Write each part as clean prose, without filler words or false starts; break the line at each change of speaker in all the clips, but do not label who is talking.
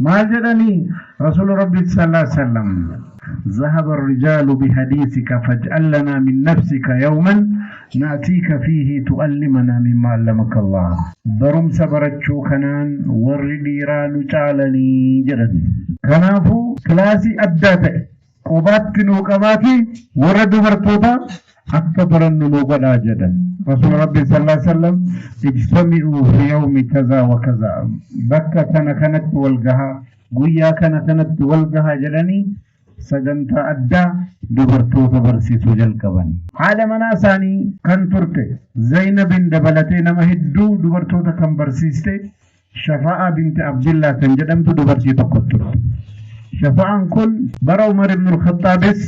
Maal jedhanii Rasuula Rabbii sallallahu alaihi wasallam? ذهب الرجال بحديثك فاجعل لنا من نفسك يوما نأتيك فيه تؤلمنا مما علمك الله. Barumsa barachuu kanaan warri dhiiraa nu caalanii jedhan. Kanaafuu kilaasii addaa ta'e qobaatti nuu qabaati warra dubartoota akka barannu nuu godhaa jedhan. Rasuula Rabbii sallallahu alaihi wasallam ijtami'uu fi yawmi kaza wa kaza, bakka kana kanatti wal gahaa, guyyaa kana kanatti wal gahaa jedhanii sagantaa addaa dubartoota barsiisuu jalqaban. Haadha manaa isaanii kan turte Zaynabin dabalatee nama hedduu dubartoota kan barsiiste Shafaa'a binti Abdillah kan jedhamtu dubartii tokko turte. Shafa'aan kun bara Umar ibn al-Khattaabis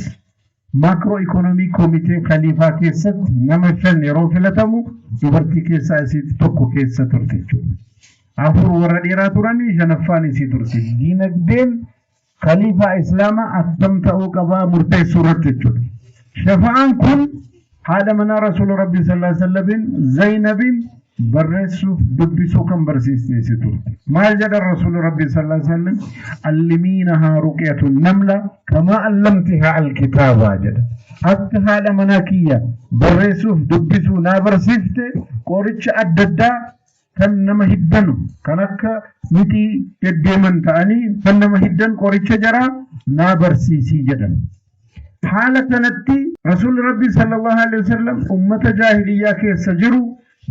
maakiroo ikonoomii komitee khaliifaa keessatti nama 5 yeroo filatamu dubartii keessaa isii tokko keessa turte jechuudha. 4 warra dhiiraa turanii, shanaffaan isii turte. Diinagdeen khaliifaa Islaamaa attam ta'uu qabaa murteessuu irratti jechuudha. Shafa'aan kun haadha manaa Rasuula Rabbii sallallahu alaihi wasallam Zaynabin barreessuuf dubbisuu kan barsiiste isii turte. Maal jedhan Rasuula Rabbii sallallahu alaihi wasallam? Allimiinahaa ruqyatun namla kamaa allamtihaa alkitaabaa jedha. Akka haadha manaa kiyya barreessuuf dubbisuu naa barsiifte, qoricha adda addaa kan nama hiddanu, kan akka mixii deddeeman ta'anii kan nama hiddan, qoricha jaraa naa barsiisii jedhan. Haala kanatti Rasuulli Rabbii sallallahu alaihi wasallam ummata jaahiliyyaa keessa jiru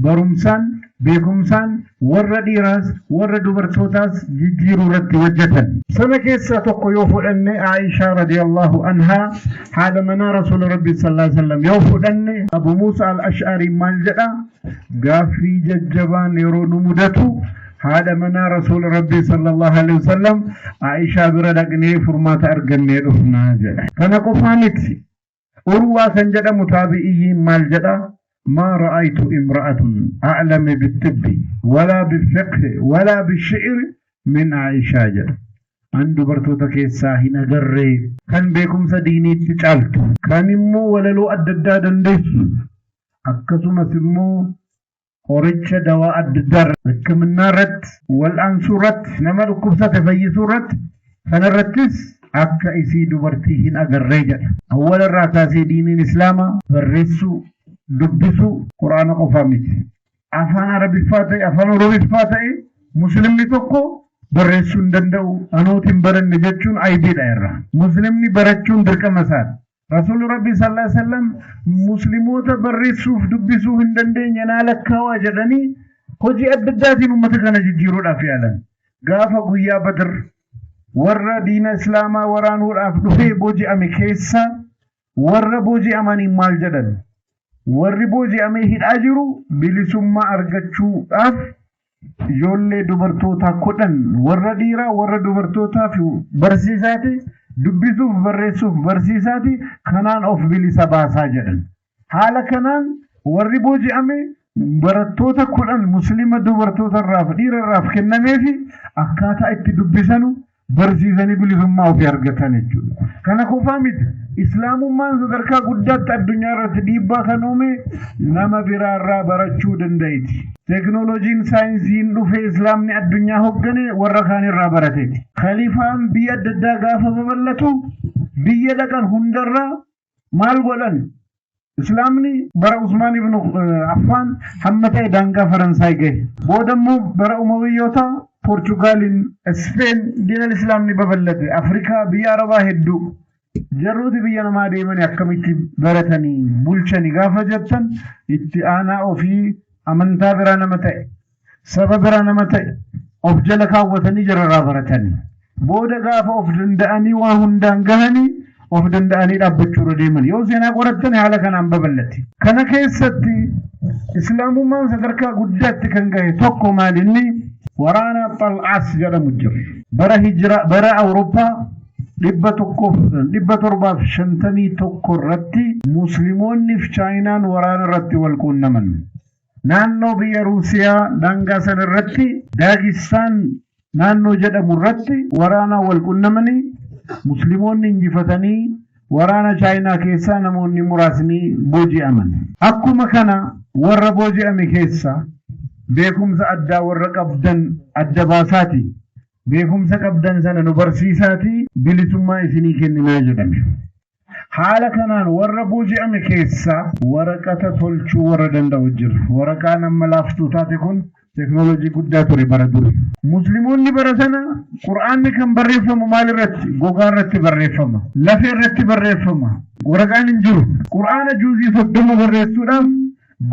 barumsaan, beekumsaan warra dhiiraas warra dubartootaas jijjiiruu irratti hojjetan. Sana keessaa tokko yoo fudhanne, Aishaa radiyallahu anhaa, haadha manaa Rasuula Rabbii sallallahu alaihi wasallam yoo fudhanne, Abu Muusa al-Ash'arii maal jedha? Gaaffii jajjabaan yeroo nu mudatu haadha manaa Rasuula Rabbii sallallahu alaihi wasallam Aishaa bira dhaqnee furmaata argannee dhufnaa jedha. Kana qofaa miti. Urwaa kan jedhamu taabi'iyyiin maal jedha? ما رأيت امرأة أعلم بالطب ولا بالفقه ولا بالشعر من عائشة jedha. An dubartoota keessaa hin agarree kan beekumsa diiniitti caaltu, kan immoo walaloo adda addaa dandeessu, akkasumas immoo qoricha dawaa adda addaa hikimnaa irratti, wal'aansuu irratti, nama dhukkubsate fayyisuu irratti, kanarrattis akka isii dubartii hin agarree jedha. Awwala irraa kaasee diiniin Islaamaa barreessuu, dubbisuu Quraana qofaa miti. Afaan Arabiffaa ta'e, afaan Oromiffaa ta'e, Muslimni tokko barreessuu hin danda'u, anootiin baranne jechuun aybiidha irra. Muslimni barachuun dirqama isaati. Rasuulli Rabbii sallallahu alaihi wasallam Muslimoota barreessuuf dubbisuu hin dandeenye naa lakkaawaa jedhanii hojii adda addaatiin uummata kana jijjiiruudhaaf yaalan. Gaafa guyyaa Badr warra diina Islaamaa waraanuudhaaf dhufee booji'ame keessa warra booji'amaniin maal jedhan? Warri booji'amee hidhaa jiru bilisummaa argachuudhaaf ijoollee dubartootaa 10 warra dhiiraa warra dubartootaaf barsiisaati, dubbisuuf barreessuuf barsiisaati, kanaan of bilisa baasaa jedhan. Haala kanaan warri booji'ame barattoota 10 Muslima dubartoota irraaf dhiira irraaf kennameefi akkaataa itti dubbisanu barsiisanii bilisummaa ofii argatan jechuudha. Kana qofaa miti. Islaamummaan sadarkaa guddaatti addunyaa irratti dhiibbaa kan uume nama biraarraa barachuu danda'iti. Teeknooloojiin saayinsiin dhufee Islaamni addunyaa hoggane warra kaan irraa barateeti. Khaliifaan biyya adda addaa gaafa babal'atu biyya dhaqan hundarraa maal godhan? Islaamni bara Usmaan ibn Affaan hamma ta'e daangaa Faransaay gahe. Booda immoo bara Umawiyyootaa Poorchugaaliin, Ispeen diinal Islaamni babal'ate. Afrikaa, biyya Arabaa hedduu. Jarrooti biyya namaa deemanii akkamitti baratanii bulchanii gaafa jettan, itti aanaa ofii amantaa biraa nama ta'e, saba biraa nama ta'e of jala kaawwatanii jararraa baratanii. Booda gaafa of danda'anii waa hundaan gahanii of danda'anii dhaabbachuu irra deeman. Yoo seenaa qorattan haala kanaan babal'ate. Kana keessatti Islaamummaan sadarkaa guddaatti kan gahe tokko maalinni? Waraana Xal'aas jedhamu jira. Bara hijira bara Awurooppaa 1751 irratti Musliimoonni fi Chaayinaan waraana irratti wal quunnaman. Naannoo biyya Ruusiyaa daangaa sana irratti, Daagistaan naannoo jedhamu irratti waraana wal qunnamanii Musliimoonni injifatanii waraana Chaayinaa keessaa namoonni muraasni booji'aman. Akkuma kana warra booji'ame keessa beekumsa addaa warra qabdan adda baasaati. Beekumsa qabdan sana nu barsiisaatii bilisummaa isinii kenninaa jedhame. Haala kanaan warra booji'ame keessaa waraqata tolchuu warra danda'u jira. Waraqaan amma laaftuu taate kun teknoolojii guddaa ture bara duri. Musliimoonni bara sana Qur'aanni kan barreeffamu maal irratti? Gogaa irratti barreeffama. Lafee irratti barreeffama. Waraqaan hin jiru. Qur'aana juuzii 30 barreessuudhaaf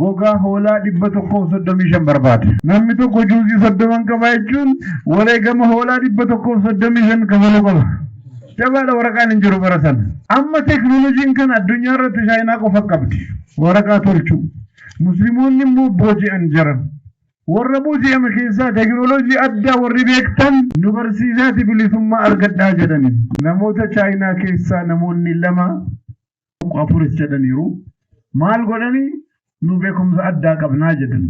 gogaa hoolaa 135 barbaada. Namni tokko juuzii 30 qaba jechuun wareegama hoolaa 135 kafaluu qaba. Jabaadha, waraqaan hin jiru bara sana. Amma teknooloojiin kan addunyaa irratti Chaayinaa qofa qabdi. Waraqaa tolchuu. Musliimoonni immoo booji'an jiran. Warra booji'ame keessaa teknooloojii addaa warri beektan nu barsiisaati bilisummaa argadhaa jedhani. Namoota Chaayinaa keessaa namoonni lama, afuris jedhaniiru. Maal godhanii? Nu beekumsa addaa qabnaa jedhan.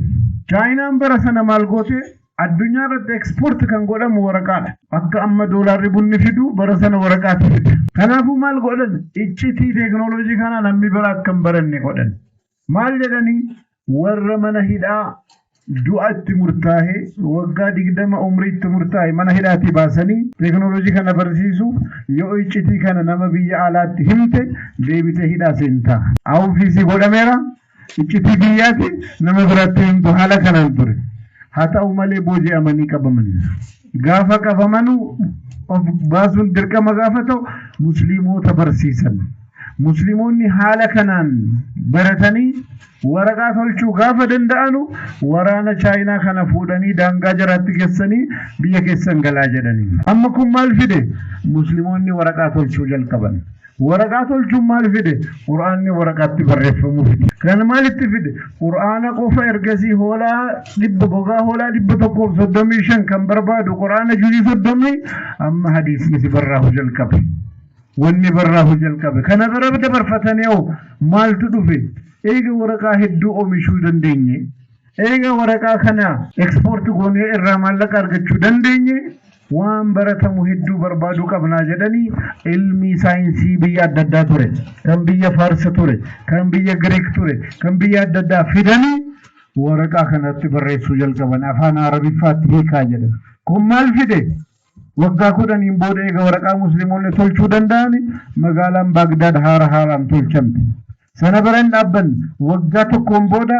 Chaayinaan bara sana maal goote? Addunyaa irratti export kan godhamu waraqaadha. Akka amma doolaarri bunni fidu bara sana waraqaatu fida. Kanaafuu maal godhan? Iccitii teeknooloojii kana namni bira akka hin baranne godhan. Maal jedhanii? Warra mana hidhaa du'a itti murtaa'e, waggaa 20 umrii itti murtaa'e mana hidhaatii baasanii teeknooloojii kana barsiisu, yoo iccitii kana nama biyya alaatti himte deebitee hidhaa seentaa. Awufiisii godhameera. Iccitii biyyaati nama biratti himtu haala kanaan ture. Haa ta'u malee booji'amanii qabaman. Gaafa qabamanu of baasuun dirqama gaafa ta'u musliimoota barsiisan. Musliimoonni haala kanaan baratanii waraqaa tolchuu gaafa danda'anu waraana Chaayinaa kana fuudhanii daangaa jaraatti geessanii biyya keessan galaa jedhanii. Amma kun maal fide? Musliimoonni waraqaa tolchuu jalqaban. Waraqaa tolchuun maal fide? Qur'aanni waraqaatti barreeffamuu fide. Kana maalitti fide? Qur'aana qofa ergasii hoolaa dhibba, gogaa hoolaa 135 kan barbaadu Qur'aana juzii 30, amma hadiisni si barraa'uu jalqabe. Wanni barraa'uu jalqabe. Kana bira dabarfatanii hoo maaltu dhufe? Eega waraqaa hedduu oomishuu dandeenye. Eega waraqaa kana export goonee irraa maallaqa argachuu dandeenye, waan baratamu hedduu barbaaduu qabnaa jedhanii ilmi saayinsii biyya adda addaa ture, kan biyya Faarsa ture, kan biyya Giriik ture, kan biyya adda addaa fidanii waraqaa kanatti barreessuu jalqaban, afaan Arabiffaatti hiikaa jedhan. Kun maal fide? Waggaa 10n booda eega waraqaa musliimoonni tolchuu danda'an magaalaan Baagdaad haara haaraan tolchamte. Sana bira hin dhaabbanne, waggaa tokkoon booda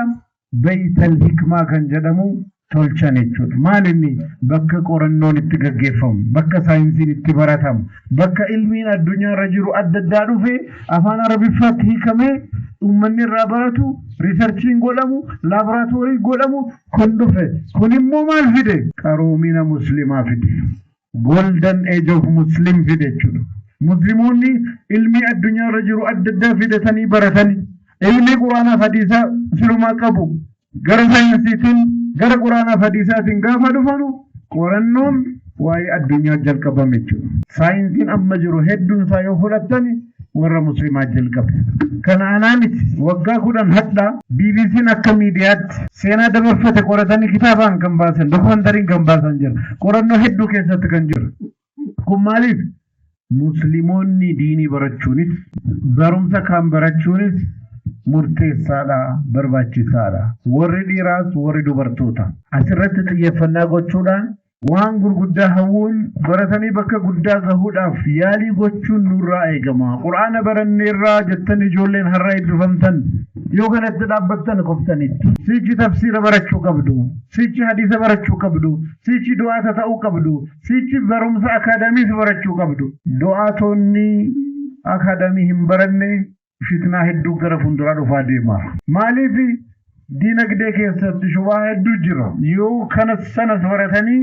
Beeytal Hikmaa kan jedhamu tolchan jechuudha. Maal inni? Bakka qorannoon itti gaggeeffamu, bakka saayinsiin itti baratamu, bakka ilmiin addunyaa irra jiru adda addaa dhufe afaan Arabiffaatti hiikamee uummanni irraa baratu, researchiin godhamu, laaboraatoorii godhamu kun dhufe. Kun immoo maal fide? Qaroomina musliimaa fide. Golden Age of Muslim fide jechuudha. Musliimoonni ilmii addunyaa irra jiru adda addaa fidatanii baratanii ilmii quraanaaf hadiisaa silumaa qabu gara saayinsiitiin, gara quraanaaf hadiisaatiin gaafa dhufanu qorannoon waa'ee addunyaa jalqabame jechuudha. Saayinsiin amma jiru hedduun isaa yoo fudhattani warra musliimaa jalqabe. Kana anaa miti, waggaa 10 hadhaa BBC'n akka miidiyaatti seenaa dabarfate qoratanii kitaabaan kan baasan, dokumentariin kan baasan jira. Qorannoo hedduu keessatti kan jiru. Kun maaliif? Musliimoonni diinii barachuunis barumsa kan barachuunis murteessaadha, barbaachisaadha. Warri dhiiraas warri dubartoota. Asirratti xiyyeeffannaa gochuudhaan waan gurguddaa hawwuun, baratanii bakka guddaa gahuudhaaf yaalii gochuun nurraa eegama. Qur'aana baranneerraa jettan ijoolleen har'a eebbifamtan yoo kanatti dhaabbattan koftanitti. Sichi tafsiira barachuu qabdu, sichi hadiisa barachuu qabdu, sichi du'aata ta'uu qabdu, sichi barumsa akaadaamiis barachuu qabdu. Du'aatonni akaadaamii hin baranne fitnaa hedduu gara fuulduraa dhufaa deema. Maaliif? Dinagdee keessatti shubaa hedduu jira. Yoo kanas sanas baratanii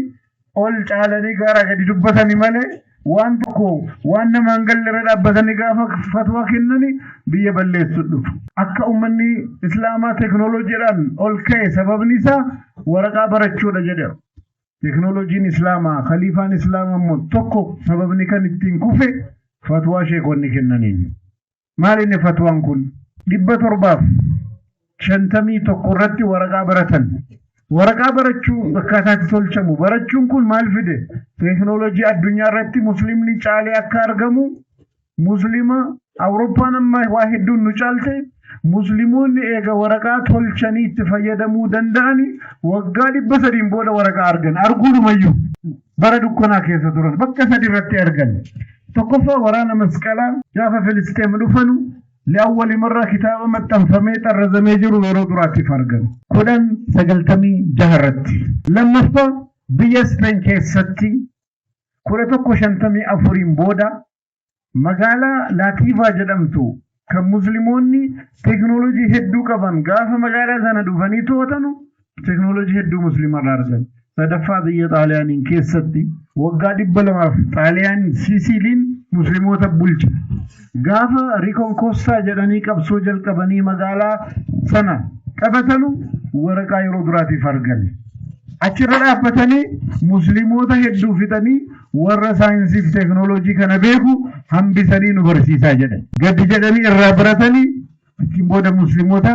ol caalanii gara gadi dubbatanii malee waan tokko waan nama hin galle irra dhaabbatanii gaafa fatwaa kennani biyya balleessu dhufu. Akka uummanni Islaamaa teeknooloojiidhaan ol ka'e sababni isaa waraqaa barachuudha jedhe. Teeknooloojiin Islaamaa, khaliifaan Islaamaa immoo tokko sababni kan ittiin kufe fatwaa sheekonni kennaniin. Maal inni fatwaan kun? 751 irratti waraqaa baratan. Waraqaa barachuu, akkaataatti tolchamu barachuun kun maal fide? Teeknooloojii addunyaa irratti musliimni caalee akka argamu, muslima Awurooppaan amma waa hedduun nu caalte. Musliimoonni eega waraqaa tolchanii itti fayyadamuu danda'ani waggaa 300 booda waraqaa argan. Arguunumayyuu bara dukkanaa keessa turan bakka sadi irratti argan. Tokkoffaa, waraana masqalaa gaafa Filisxeem dhufanu li'awwali marraa kitaaba maxxanfamee xarrazamee jiru yeroo duraatiif argan. 1096 irratti. Lammaffaa, biyya Speen keessatti 1154 booda magaalaa Laatiivaa jedhamtu kan musliimoonni teeknooloojii hedduu qaban gaafa magaalaa sana dhufanii to'atanu teeknooloojii hedduu musliimarraa argan. Sadaffaa, biyya Xaaliyaaniin keessatti waggaa 200f Xaaliyaan Siisiiliin musliimoota bulche. Gaafa Riikonkostaa jedhanii qabsoo jalqabanii magaalaa sana qabatanu waraqaa yeroo duraatiif argan. Achirra dhaabbatanii musliimoota hedduu fixanii warra saayinsii fi teeknooloojii kana beeku hambisanii nu barsiisaa jedhan. Gadi jedhanii irraa baratanii achiin booda musliimoota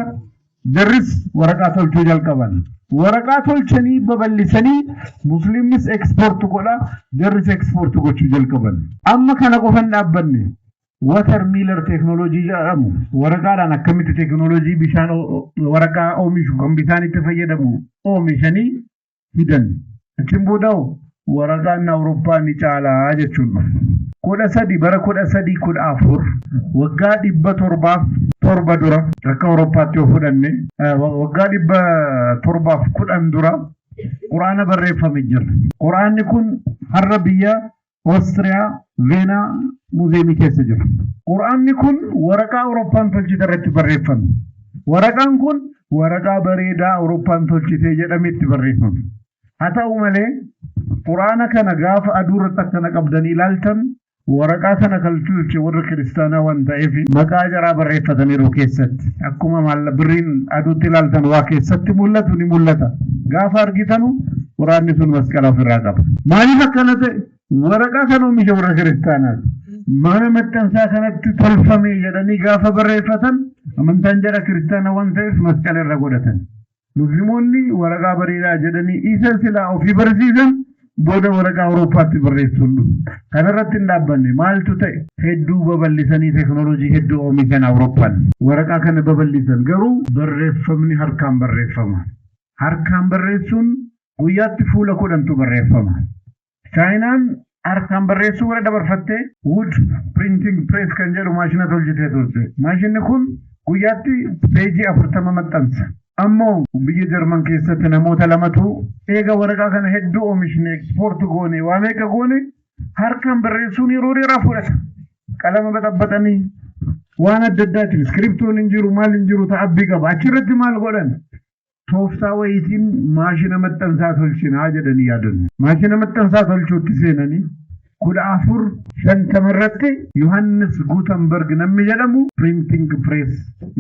jarris waraqaa tolchuu jalqaban. Waraqaa tolchanii babal'isanii musliimnis export godha, jarris export gochuu jalqaban. Amma kana qofan dhaabbanne, water miller teeknooloojii jedhamu, waraqaadhaan akkamitti teeknooloojii bishaan waraqaa oomishu kan bishaan itti fayyadamu oomishanii fidan. Achiin booda waraqaan Awurooppaa ni caalaa jechuun dhufe. Bara 1314, waggaa 707 dura akka Awurooppaatti yoo fudhanne, waggaa 710 dura Quraana barreeffame jira. Quraanni kun har'a biyya Oostiriyaa Veenaa muuzeemii keessa jira. Quraanni kun waraqaa Awurooppaan tolchite irratti barreeffame. Waraqaan kun waraqaa bareedaa Awurooppaan tolchite jedhamee itti barreeffame. Haa ta'u malee, Quraana kana gaafa aduu irratti akkana qabdanii ilaaltan, waraqaa kana kan tolche warra kiristaanaa waan ta'eef maqaa jaraa barreeffataniiru keessatti. Akkuma maalla birriin aduutti ilaaltan waa keessatti mul'atu ni mul'ata. Gaafa argitanu quraanni sun masqala ofirraa qaba. Maaliif akkana ta'e? Waraqaa kan oomishe warra kiristaanaati. Mana maxxansaa kanatti tolfame jedhanii gaafa barreeffatan amantaan jara kiristaanaa waan ta'eef masqala irra godhatan. Musliimoonni waraqaa bareedaa jedhanii isa silaa ofii barsiisan booda waraqaa Awurooppaatti barreessuun dhufe. Kanarratti hin dhaabbanne. Maaltu ta'e? Hedduu babal'isanii teeknooloojii hedduu oomishan Awurooppaan. Waraqaa kana babal'isan, garuu barreeffamni harkaan barreeffama. Harkaan barreessuun guyyaatti fuula 10tu barreeffama. Chaayinaan harkaan barreessuu bira dabarfattee wood printing press kan jedhu maashina tolchitee turte. Maashinni kun guyyaatti peejii 40 maxxansa. Ammoo biyya Jarman keessatti namoota lamatu eega waraqaa kana hedduu oomishne, export goone, waa meeqa goone, harkaan barreessuun yeroo dheeraa fudhata. Qalama baxabbaxanii waan adda addaatiin iskiriptoon hin jiru, maal hin jiru, ta'abbii qaba. Achirratti maal godhan? Tooftaa wayiitiin maashina maxxansaa tolchinaa jedhanii yaadan. Maashina maxxansaa tolchuutti seenanii 1450 irratti Yohannis Guutenberg namni jedhamu printing press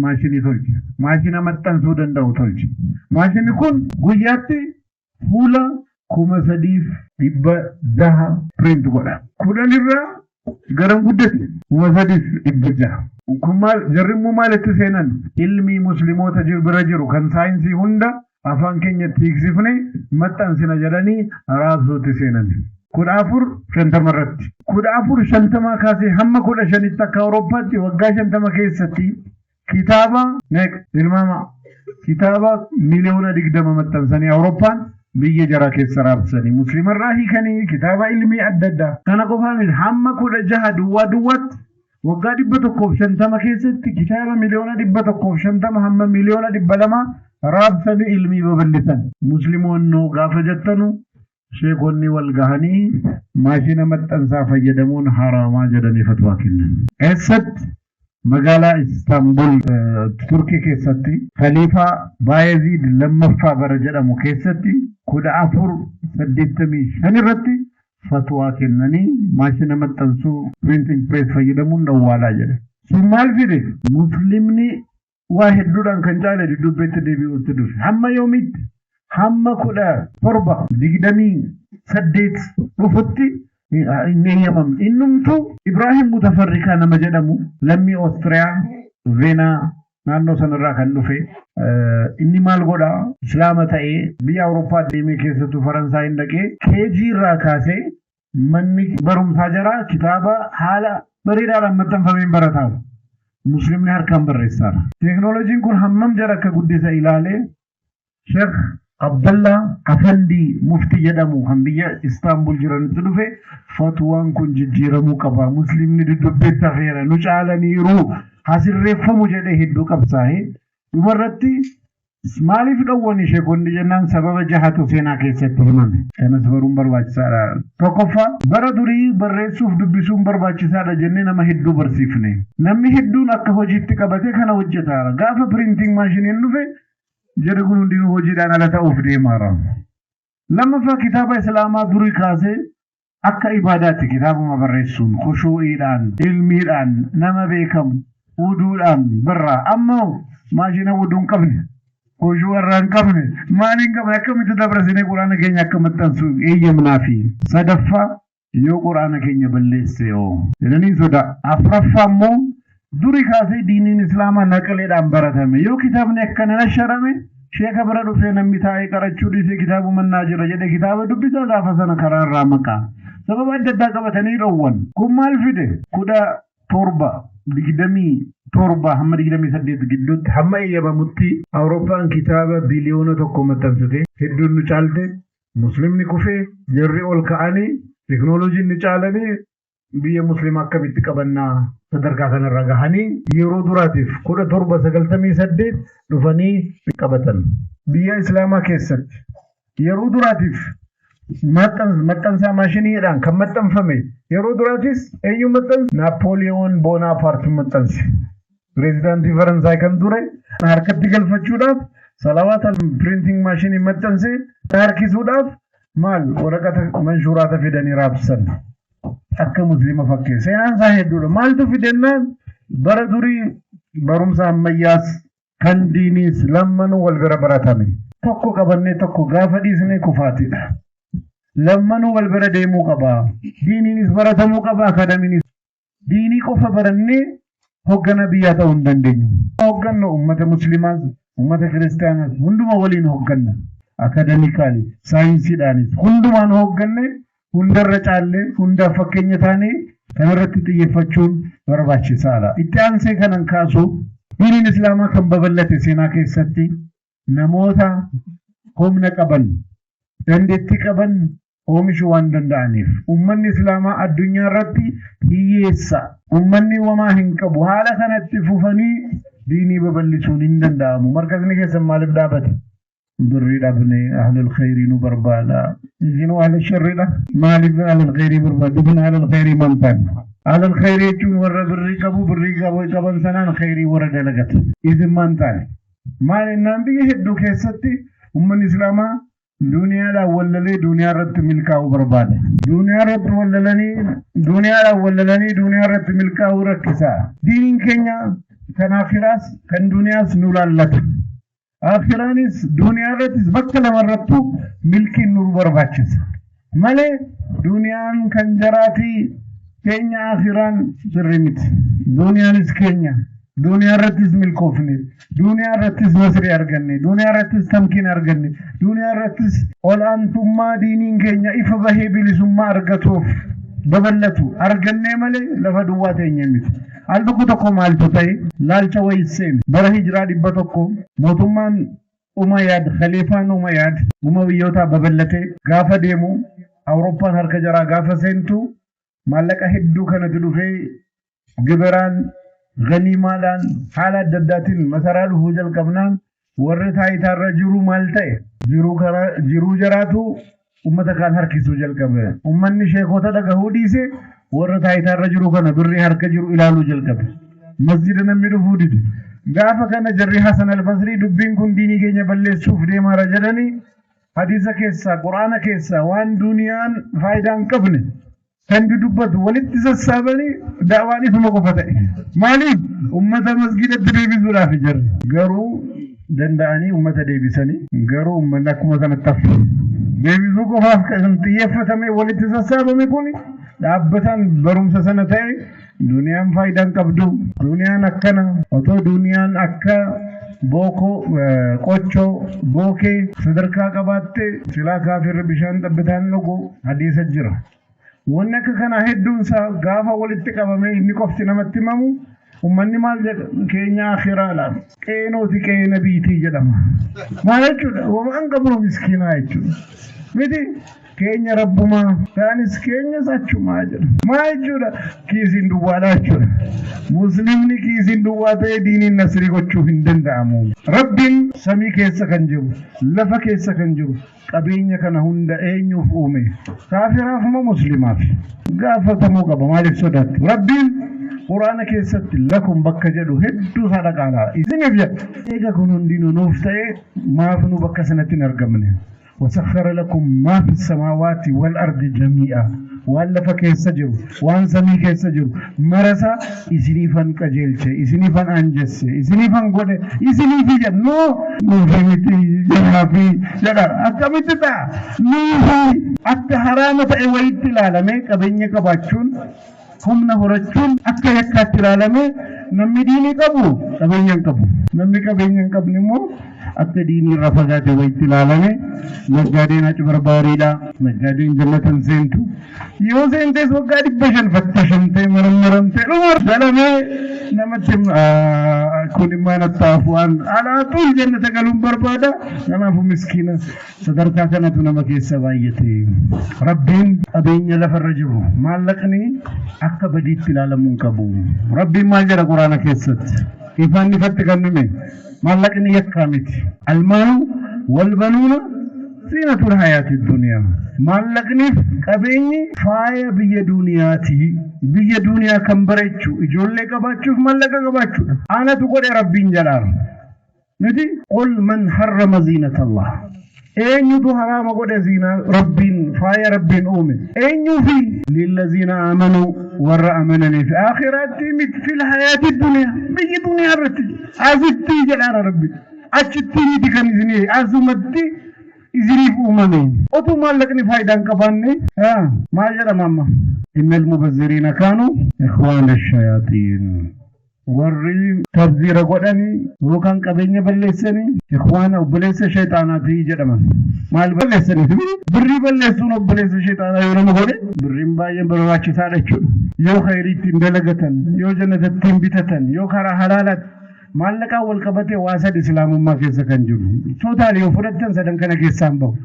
maashinii tolche. Maashina maxxansuu danda'u tolche. Maashinni kun guyyaatti fuula 3600 print godha. Kudhanirraa garam guddate? 3600. Kun maal, jarri immoo maalitti seenan? Ilmi musliimoota bira jiru kan saayinsii hunda afaan keenyatti hiiksifne maxxansina jedhanii raabsuutti seenan. 1450 irratti. 1450 kaasee hamma 15tti akka Awurooppaatti waggaa 50 keessatti kitaaba meeqa tilmaama? Kitaaba 20 miliyoona maxxansanii Awurooppaan biyya jaraa keessa raabsanii, musliimarraa hiikanii, kitaaba ilmii adda addaa. Kana qofaa miti, hamma 16 duwwaa duwwaatti waggaa 150 keessatti kitaaba 150 miliyoona hamma 200 miliyoona raabsanii ilmii babal'isan. Musliimoonnoo gaafa jettanu sheekonni wal gahanii maashina maxxansaa fayyadamuun haraamaa jedhanii fatwaa kennan. Eessatti? Magaalaa Istaanbul, Turkii keessatti, Khaliifaa Baayeziid lammaffaa bara jedhamu keessatti 1485 irratti fatwaa kennanii maashina maxxansuu, printing press fayyadamuun dhowwaalaa jedhe. Sun maal fide? Muslimni waa hedduudhaan kan caale dudduubbeetti deebi'uutti dhufe. Hamma yoomiitti? Hamma 1728 dhufutti hin eeyyamamne. Innumtuu Ibraahim Mutafarrikaa nama jedhamu, lammii Oostiriyaa Veenaa naannoo sanarraa kan dhufe, inni maal godhaa? Islaama ta'ee biyya Awurooppaa deemee, keessattuu Faransaay dhaqee, keejii irraa kaasee manni barumsaa jara kitaaba haala bareedaadhaan maxxanfameen barataa. Muslimni harkaan barreessaara. Teeknooloojiin kun hammam jara akka guddisa ilaalee Sheekh Abdallaa Afandii Muftii jedhamu kan biyya Istaanbul jiranitti dhufe, fatwaan kun jijjiiramuu qaba. Muslimni dudubbeetti hafeera, nu caalaniiru, hasirreeffamu jedhee hedduu qabsaa'ee dhumarratti maaliif dhowwani sheekonni jennaan, sababa jahatu seenaa keessatti himame. Kanas baruun barbaachisaadha. Tokkoffaa, bara durii barreessuuf dubbisuun barbaachisaadha jennee nama hedduu barsiifne. Namni hedduun akka hojiitti qabatee kana hojjetaara. Gaafa printing maashiniin dhufe, jarri kun hundinuu hojiidhaan ala ta'uuf deemaara. Lammaffaa, kitaaba Islaamaa durii kaasee akka ibaadaatti kitaabuma barreessuun khushuu'iidhaan, ilmiidhaan, nama beekamu wuduudhaan birraa. Amma maashina wuduu hin qabne, khushuu irraa hin qabne, maal hin qabne, akkamitti dabarsinee Quraana keenya akka maxxansu eeyyamnaafi? Sadaffaa, yoo Quraana keenya balleesse yoo jedhanii soda. Afraffaa immoo, duri kaasee diiniin Islaamaa naqaleedhaan baratame. Yoo kitaabni akkana nasharame, sheeka bira dhufee namni taa'ee qarachuu dhiisee kitaaba mannaa jira jedhe kitaaba dubbisa, gaafa sana karaa irraa maqaa. Sababa adda addaa qabatanii dhowwan. Kun maal fide? 1727 hamma 28 gidduutti, hamma eeyyamamutti, Awurooppaan kitaaba 1 biliyoona maxxansite. Hedduun nu caalte. Muslimni kufee, jarri ol ka'anii, teknooloojiin nu caalanii, biyya Muslimaa akkamitti qabannaa sadarkaa kanarra gahanii yeroo duraatiif 1798 dhufanii qabatan. Biyya Islaamaa keessatti yeroo duraatiif maxxansaa maashiniidhaan kan maxxanfame yeroo duraatis eenyu maxxanse? Naappooliyoon Boonaapart maxxanse. Pireezidaantii Faransaay kan ture harkatti galfachuudhaaf salawaata printing maashinii maxxanse harkisuudhaaf maal waraqata manshuuraata fidanii raabsan. Akka Musliima fakkeessa. Seenaan isaa hedduudha. Maaltu fidennaan, bara durii barumsa ammayyaas kan diiniis lammanuu wal bira baratame. Tokko qabannee tokko gaafa dhiisnee kufaatidha. Lammanuu wal bira deemuu qaba. Diiniinis baratamuu qaba, akaadamiinis. Diinii qofa barannee hoggana biyyaa ta'uu hin dandeenyu. Hoggannu uummata Musliimaas, uummata Kiristaanaas hunduma waliin hogganna. Academically, saayinsiidhaanis hundumaan hogganne, hundarra caallee, hundaaf fakkeenya taanee kanarratti xiyyeeffachuun barbaachisaadha. Itti aansee kanan kaasu, diiniin Islaamaa kan babal'ate seenaa keessatti namoota humna qaban, dandeettii qaban oomishuu waan danda'aniif. Uummanni Islaamaa addunyaa irratti hiyyeessa. Uummanni wamaa hin qabu. Haala kanatti fufanii diinii babal'isuun hin danda'amu. Markasni keessan maaliif dhaabate? Birrii dhabne, ahlul khayrii nu barbaada. Isinuu ahlul sharriidha. Maaliif ahlul khayrii barbaadu? Kun ahlul khayrii maal ta'an? Ahlul khayrii jechuun warra birrii qabu, birrii qaban sanaan khayrii warra dalagatu. Isin maal ta'an? Maal innaan, biyya hedduu keessatti uummanni Islaamaa duniyaadhaan wallalee duniyaa irratti milkaa'uu barbaada. Duniyaa irratti wallalanii, duniyaadhaan wallalanii duniyaa irratti milkaa'uu rakkisaa. Diiniin keenya kan akhiraas kan duniyaas nu laallata. Akhiraanis duniyaa irrattis bakka lamarrattuu milkiin nu barbaachisa. Malee duniyaan kan jaraatii, keenya akhiraan sirri miti. Duniyaanis keenya. Duniyaa irrattis milkoofne, duniyaa irrattis nasrii arganne, duniyaa irrattis tamkiin arganne, duniyaa irrattis ol'aantummaa diiniin keenya ifa bahee bilisummaa argatuuf babal'atu argannee malee lafa duwwaa teenye miti. Al tokko tokko maaltu ta'e? Laalcha wayisseen bara hijiraa 100 mootummaan Umayyaad, khaliifaan Umayyaad Umayyootaa babal'ate gaafa deemu, Awurooppaan harka jaraa gaafa seentu, maallaqa hedduu kanatti dhufee gibiraan, ganiimaadhaan, haala adda addaatiin masaraa dhufuu jalqabnaan, warri taayitaarra jiru maal ta'e? Jiruu karaa jiruu jaraatu ummata kaan harkisuu jalqabe. Ummanni sheekota dhagahuu dhiise, warra taayitaarra jiru kana birrii harka jiru ilaaluu jalqabe. Masjida namni dhufuu dide. Gaafa kana jarri Hasan al-Basrii dubbiin kun diinii keenya balleessuuf deemaara jedhanii, hadiisa keessaa, Quraana keessaa waan duniyaan faayidaa hin qabne kan dudubbatu walitti sassaabanii da'waan isuma qofa ta'e. Maaliif? Ummata masgidatti deebisuudhaaf. Jarri garuu danda'anii ummata deebisanii, garuu ummanni akkuma sanatti hafe. Deebisuu qofaaf kan xiyyeeffatame walitti sassaabame kun dhaabbataan barumsa sana ta'e, duniyaan faayidaa hin qabdu. Duniyaan akkana otoo duniyaan akka bookoo qochoo bookee sadarkaa qabaatte, silaa kaafirri bishaan xabbitaan dhugu hadiisa jira. Wanni akka kanaa hedduun isaa gaafa walitti qabamee inni qofti namatti himamu, Ummanni maal jedha? Keenya akhiraadha. Qeenooti qe'ee nabiitii jedhama. Maal jechuudha? Waan qabnu miskiinaa jechuudha. Miti keenya rabbumaa kaanis keenyas achumaa jedha. Maal jechuudha? Kiisiin duwwaadha jechuudha. Muslimni kiisiin duwwaa ta'ee diiniin nasrii gochuu hin danda'amu. Rabbiin samii keessa kan jiru, lafa keessa kan jiru, qabeenya kana hunda eenyuuf uume? Kaafiraaf moo muslimaaf? Gaafatamuu qaba. Maaliif sodaattu? Rabbiin Quraana keessatti lakum bakka jedhu hedduu isaa dhaqaala. Isiniif jedha. Eega kun hundinuu nuuf ta'ee maaf nu bakka sanatti hin argamne? Wasakhara lakum maa fi samaawaati wal ardi jamii'a. Waan lafa keessa jiru, waan samii keessa jiru, marasa isiniifan qajeelche, isiniifan anjesse, isiniifan godhe, isiniifi jedha. Noo nuufi miti jennaafi jedha. Akkamitti ta'a? Nuufi akka haraama ta'e wayitti ilaalamee qabeenya qabaachuun humna horachuun akka yakkaatti ilaalamee namni diinii qabu qabeenya hin qabu. Namni qabeenya hin qabne immoo akka diinii irraa fagaate wayitti ilaalame naggaadeen aci barbaariidha. Naggaadeen jannata hin seentu. Yoo seentees waggaa 500 fattashamtee marammaramtee dhuma jedhamee namatti kun immoo nattaafu waan alaatuu jannata galuun barbaada. Kanaafuu miskiina sadarkaa kanatu nama keessa baay'ate. Rabbiin qabeenya lafarra jiru maallaqni akka badiitti ilaalamuu hin qabu. Rabbiin maal jedha Quraana keessatti? Ifaan ifatti kan nume maallaqni yakkaa miti. Almaalu wal banuuna ziinatul hayaati duniyaa. Maallaqniif qabeenyi faaya biyya duniyaati. Biyya duniyaa kan bareechu ijoollee qabaachuuf maallaqa qabaachuudha. Anatu godhe Rabbiin jedhaara. Miti qul man harrama ziinatallah. Eenyutu haraama godhe ziinaa Rabbiin faaya Rabbiin uume? Eenyuufi? Lillaziina amanuu warra amananiif akhiraatti miti fil hayaati duniyaa biyyi duniyaa irratti asitti jedhaara Rabbi. Achitti miti kan isinii asumatti isiniif uumame. Otuu maallaqni faayidaa hin qabaanne maal jedhama amma? Innal mubazziriina kaanuu ikhwaana shayaaxiin. Warri tabziira godhanii yookaan qabeenya balleessanii ikhwaana obboleessa shayxaanaati jedhaman. Maal balleessaniif? Birrii balleessuun obboleessa shayxaanaa yoo nama godhe birriin baay'een barbaachisaadha jechuudha. Yoo khayrii ittiin dalagatan, yoo jannata ittiin bitatan, yoo karaa halaalaatti maallaqaan wal qabatee waa sadi islaamummaa keessa kan jiru. Tootaali yoo fudhattan sadan kana keessaan bahu.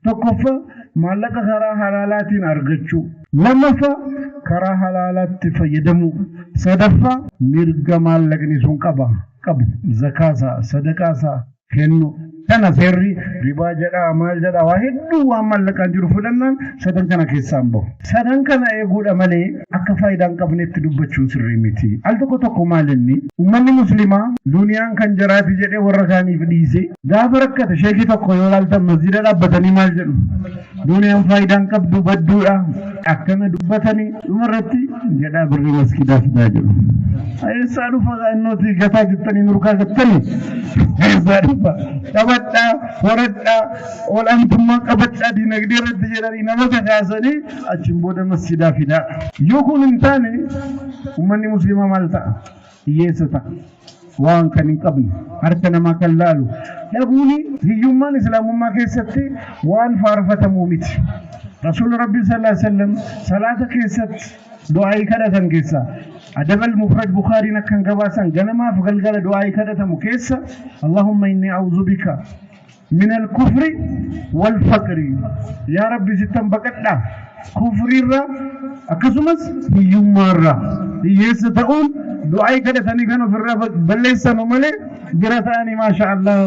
Tokkoffaa maallaqa karaa halaalaatiin argachuu. Lammaffaa karaa halaalaatti fayyadamuu. Sadaffaa mirga maallaqni sun qabu zakaasaa sadaqaasaa kennu. Kana seerri ribaa jedhaa maal jedhaa waa hedduu waan maallaqaan jiru fudhannaan sadan kana keessaan bahu. Sadan kana eeguudha malee akka faayidaa hin qabnetti dubbachuun sirrii miti. Al tokko tokko maal inni uummanni muslimaa duniyaan kan jaraati jedhee warra kaaniif dhiise gaafa rakkate sheekii tokko yoo laaltan masjida dhaabbatanii maal jedhu? Duniyaan faayidaa hin qabdu badduudha. Akkana dubbatanii dhumarratti jedhaa birrii maskiidaa fidaa jedhu. Eessaa dhufa innooti gataa jettanii nurkaa gattanii? Eessaa dhufa? Qabadhaa, horadhaa, olaantummaa qabadhaa dinagdee irratti jedhanii nama kakaasanii achiin booda masjidaa fidaa. Yoo kun hin taane uummanni musliimaa maal ta'a? Hiyyeessa ta'a. Waan kan hin qabne harka namaa kan laalu dhabuuni hiyyummaan islaamummaa keessatti waan faarfatamuu miti. Rasuulli Rabbii sallallahu alaihi wasallam salaata keessatti du'aayii kadhatan keessa Adabal Mufrad Bukaariin akkan gabaasan ganamaaf galgala du'aayii kadhatamu keessa Allahumma inni a'uudhu bika min al-kufri wal faqri. Yaa Rabbi sittan baqadha kufriirraa akkasumas hiyyummaarraa. Hiyyeessa ta'uun du'aayii kadhatanii kan ofirraa balleessanu malee bira ta'anii maasha Allah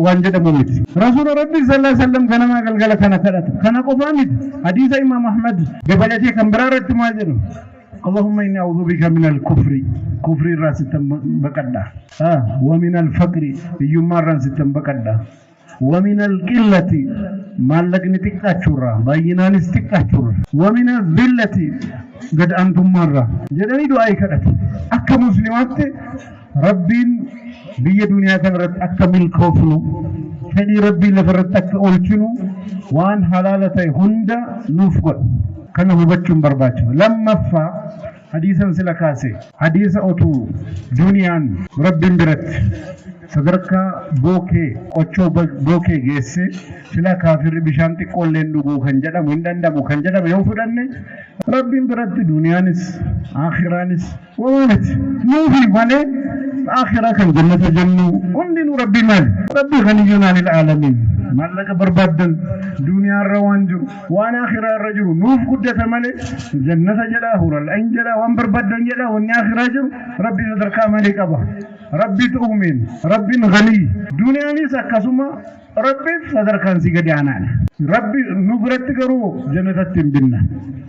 waan jedhamu miti. Rasuula Rabbi sallallahu alaihi wasallam ganamaa galgala kana kadhata. Kana qofaa miti. Hadiisa Imaam Ahmad dabalatee kan biraa irratti maal jedhu? Allahumma inni a'uudhu bika min al-kufri. Kufri irraa sittan baqadha. Wa min al-faqri. Hiyyummaa irraan sittan baqadha. Wa min al-qillati. Maallaqni xiqqaachuurraa baay'inaanis xiqqaachuurraa. Wa min al-dhillati. Gad aantummaarraa jedhanii du'aayii kadhatu. Akka muslimaatti Rabbiin biyya duniyaa kanarratti akka milkoofnu fedhii Rabbii lafarratti akka oolchinu waan halaala ta'e hunda nuuf godha. Kana hubachuun barbaachisa. Lammaffaa Hadiisan sila kaase, hadiisa otuu duniyaan Rabbiin biratti sadarkaa bookee qochoo bookee geesse sila kaafirri bishaan xiqqoolleen dhuguu kan jedhamu hin danda'amu kan jedhamu yoo fudhanne, Rabbiin biratti duniyaanis aakhiraanis wamaa miti nuufi malee. Akhiraa kan jannata jennu hundinuu Rabbii maali? Rabbii ghaniyyun anil aalamiin. Maallaqa barbaaddan, duniyaa irra waan jiru, waan akhiraa irra jiru nuuf guddata malee, jannata jedhaa, hural ayn jedhaa, waan barbaaddan jedhaa, wanni akhiraa jiru Rabbii sadarkaa malee qaba. Rabbiitu uumeen, Rabbiin ghaniy. Duniyaanis akkasuma Rabbiif sadarkaan si gadi aanaadha. Rabbi nu biratti garuu jannatatti hin binna.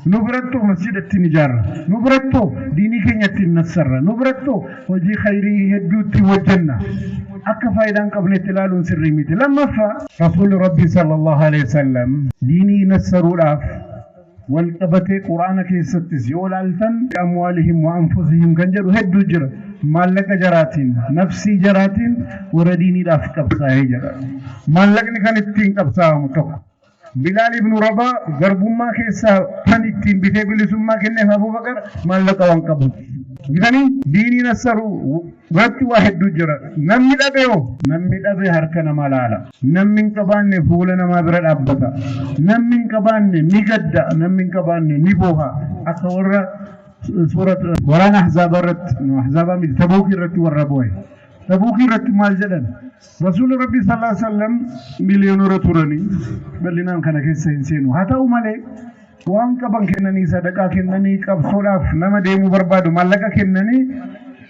Nu birattoo masjida ittiin ijaarra. Nu birattoo diinii keenya ittiin nassarra. Nu birattoo hojii khayrii hedduu ittiin hojjenna. Akka faayidaa hin qabnetti ilaaluun sirrii miti. Lammaffaa, Rasuulli Rabbii sallallahu alaihi wasallam diinii nassaruudhaaf wal qabatee Quraana keessattis yoo ilaaltan amwaalihim wa anfusihim kan jedhu hedduu jira. Maallaqa jaraatiin, nafsii jaraatiin warra diiniidhaaf qabsaa'ee jedha. Maallaqni kan ittiin qabsaa'amu tokko. Bilaal ibnu Rabaa garbummaa keessaa kan ittiin bitee bilisummaa kenneef Abubakar maallaqa waan qabu. Bitanii diinii nassaruu irratti waa hedduu jira. Namni dhabe hoo? Namni dhabe harka namaa laala. Namni hin qabaanne fuula namaa bira dhaabbata. Namni hin qabaanne ni gadda. Namni hin qabaanne ni booha. Akka warra suurat waraana Ahzaabaa irratti, Ahzaabaa miti, Tabuukii irratti warra boohe. Tabuukii irratti maal jedhan? Rasuulli Rabbii sallallahu alaihi wasallam miliyoonota turanii bal'inaan kana keessa hin seenu. Haa ta'u malee waan qaban kennanii, sadaqaa kennanii, qabsoodhaaf nama deemuu barbaadu maallaqa kennanii,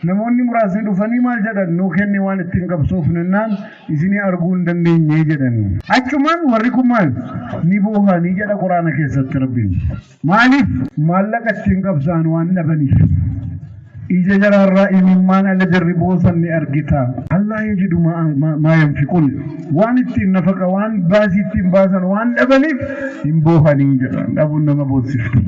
namoonni muraasni dhufanii maal jedhan? Nuu kenni waan ittiin qabsoofnennaan isinii arguu hin dandeenye jedhan. Achumaan warri kun maal ni boohanii jedha Quraana keessatti Rabbiin. Maaliif? Maallaqa ittiin qabsa'an waan dhabaniif. Ija jaraarraa imimmaan ala jarri boosan ni argita. Allah yajidu maa yanfiqun, waan ittiin nafaqa, waan baasii ittiin baasan waan dhabaniif hin boohanii jedha. Dhabuun nama boossiftu.